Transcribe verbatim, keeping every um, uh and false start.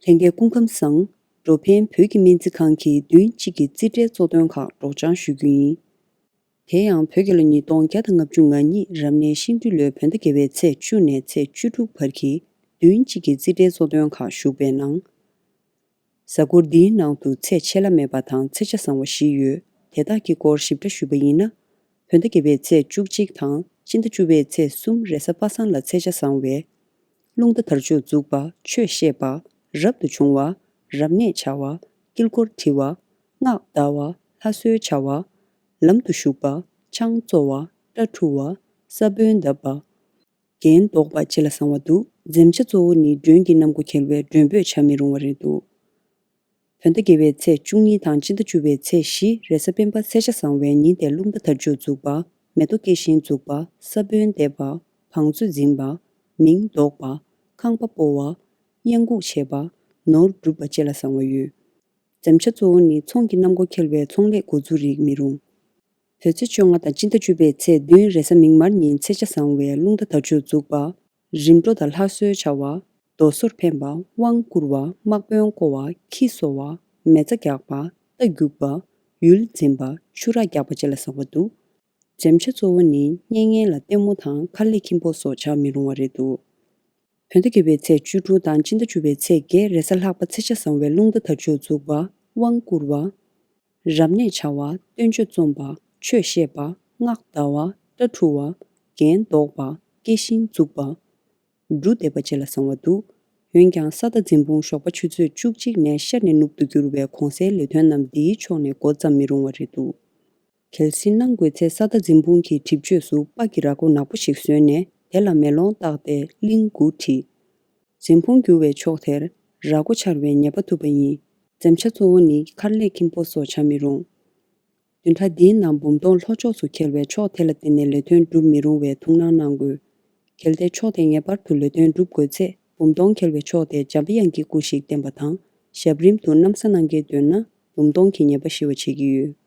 ལྷན་རྒྱས་སྐུ་ཁམས་བཟང་། འགྲོ་ཕན་བོད་ཀྱི་སྨན་རྩིས་ཁང་གིས་བདུན་གཅིག་གི་རྩིས་ཁྲའི་གཙོ་དོན་ཁག་སྒྲོག་སྦྱང་ཞུ་རྒྱུ་ཡིན། དེ་ཡང་བོད་རྒྱལ་ལོ་ཉིས་སྟོང་བརྒྱ་དང་ལྔ་བཅུ་ང་གཉིས་རབ་གནས་ཤིང་སྦྲུལ་ལོའི་བོད་ཟླ་བརྒྱད་པའི་ཚེས་བཅུ་ནས་ཚེས་བཅུ་དྲུག་བར་གྱི་བདུན་གཅིག་གི་རྩིས་ཁྲའི་གཙོ་དོན་ཁག་ཞུགས་པའི་ནང་། གཟའ་འཁོར་འདིའི་ནང་དུ་ཚེས་ཆད་ལྷག་མེད་པ་དང་ཚེས་ཆ་བཟང་བ་བཞི་ཡོད། དེ་དག་གི་སྐོར་ཞིབ་ཕྲ་ཞུས་པ་ཡིན་ན། བོད་ཟླ་བརྒྱད་པའི་ཚེས་བཅུ་གཅིག་དང་སྤྱི་ཟླ་བཅུ་པའི་ཚེས་གསུམ་རེས་གཟའ་པ་སངས་ལ་ཚེས་ཆ་བཟང་བས། རླུང་རྟ་དར་ལྕོག་འཛུགས་པ། ཆོས་བཤད་པ། རབ་ཏུ་བྱུང་བ། རབ་གནས་བྱ་བ། དཀྱིལ་འཁོར་བྲི་བ། སྔགས་བཟླ་བ། ལྷ་གསོལ་བྱ་བ། ལམ་དུ་ཞུགས་པ། ཆང་བཙོ་བ། སྐྲ་འཁྲུ་བ། ས་བོན་བརྡབ་པ། རྒྱན་འདོགས་པ་བཅས་ལ་བཟང་བ་འདུག་འཛེམ་བྱ་གཙོ་བོ་ནི་མགྲོན་གྱི་གནམ་སྒོ་འཁེལ་བས་མགྲོན་འབོད་བྱ་མི་རུང་བ་རེད་འདུག་བོད་ཟླ་བརྒྱད་པའི་ཚེས་བཅུ་གཉིས་དང་སྤྱི་ཟླ་བཅུ་པའི་ཚེས་བཞི་རེས་གཟའ་སྤེན་པ་ཚེས་ཆ་བཟང་བའི་ཉིན་དེར་རླུང་རྟ་དར་ལྕོག་འཛུགས་པ། མེ་ཏོག་སྐྱེ་ཤིང་འཛུགས་པ། ས་བོན་འདེབས་པ། བང་མཛོད་འཛིན་པ། མིང་འདོགས་པ། ཁང་པ་སྤོ་བ། གཡང་འགུགས་བྱེད་པ། ནོར་སྒྲུབ་པ་བཅས་ལ་བཟང་བ་ཡོད། འཛེམ་བྱ་གཙོ་བོ་ནི་ཚོང་གི་གནམ་སྒོ་འཁེལ་བས་ཚོང་ལས་འགོ་འཛུགས་རིགས་མི་རུང་། བོད་ཚེས་བཅོ་ལྔ་དང་སྤྱི་ཟླ་བཅུ་པའི་ཚེས་བདུན་རེས་གཟའ་མིག་དམར་ཉིན་ཚེས་ཆ་བཟང་བའི་རླུང་རྟ་དར་ལྕོག་འཛུགས་པ། རིམ་གྲོ་དང་ལྷ་གསོལ་བྱ་བ། རྡོ་སོལ་འཕེན་པ། དབང་བསྐུར་བ། དམག་དཔོན་བསྐོ་བ། ཁྱི་གསོ་བ། མེ་བཙའ་རྒྱག་པ། རྟ་རྒྱུག་པ། ཡུལ་འཛིན་པ། ཆུ་རགས་རྒྱག་པ་བཅས་ལ་བཟང་བ་འདུག་འཛེམ་བྱ་གཙོ་བོ་ནི་མཉེན་ངན་ལ་ལྟད་མོ་དང་མཁར་ལས་ཁྱིམ་སྤོ་སོགས་བྱ་མི་རུང་བ་རེད་འདུག་བོད་ཟླ་བརྒྱད་པའི་ཚེས་བཅུ་དྲུག་དང་སྤྱི་ཟླ་བཅུ་པའི་ཚེས་བརྒྱད་རེས་གཟའ་ལྷག་པ་ཚེས་ཆ་བཟང་བའི་རླུང་རྟ་དར་ལྕོག་འཛུགས་པ། དབང་བསྐུར་བ། རབ་གནས་བྱ་བ། བསྟན་བཅོས་རྩོམ་པ། ཆོས་བཤད་པ། སྔགས་བཟླ་བ། སྐྲ་འཁྲུ་བ། རྒྱན་འདོགས་པ། སྐྱེ་ཤིང་འཛུགས་པ། འབྲུ་འདེབས་པ་བཅས་ལ་བཟང་བ་འདུག་འོན་ཀྱང་ས་རྟ་འཛིན་སྤུངས་ཞོགས་པ་ཆུ་ཚོད་བཅུ་གཅིག་ནས་ཤར་ནས་ནུབ་ཏུ་འགྱུར་བའི་གོང་གསལ་ལས་དོན་རྣམས་འདིའི་ཕྱོགས་ནས་འགོ་བརྩམས་མི་རུང་བ་རེད་འདུག་གལ་སྲིད་གནང་དགོས་ཚེ་ས་རྟ་འཛིན་སྤུངས་ཀྱི་གྲིབ་བཅོས་སུ་སྤགས་ཀྱི་ར་སྒོ་ནག་པོ་ཞིག་བཟོས་ནས་དེ་ལ་མེ་ལོང་བཏགས་ཏེ་གླིང་དགུ་བྲིས། འཛིན་སྤུངས་རྒྱུ་བའི་ཕྱོགས་དེར་ར་སྒོ་འཕྱར་བའི་ཉེས་པ་ཐུབ་པ་ཡིན། འཛེམ་བྱ་གཙོ་བོ་ནི་མཁར་ལས་ཁྱིམ་སྤོ་སོགས་བྱ་མི་རུང་། བདུན་ཕྲག་འདིའི་ནང་འབུམ་སྟོང་ལྷོ་ཕྱོགས་སུ་འཁེལ་བའི་ཕྱོགས་དེ་ལ་བརྟེན་ནས་ལས་དོན་སྒྲུབ་མི་རུང་བའི་ཐུགས་སྣང་གནང་དགོས། གལ་ཏེ་ཕྱོགས་དེ་ངེས་པར་དུ་ལས་དོན་སྒྲུབ་དགོས་ཚེ་འབུམ་སྟོང་འཁེལ་བའི་ཕྱོགས་དེར་འཇམ་པའི་དབྱངས་ཀྱི་སྐུ་ཞིག་བསྟན་པ་དང་ཞབས་རིམ་དུ་ན་བཟའ་གནང་གལ་འདོད་ན་འབུམ་སྟོང་གི་ཉེས་པ་ཞི་བ་བྱེད་ཀྱི་ཡོད།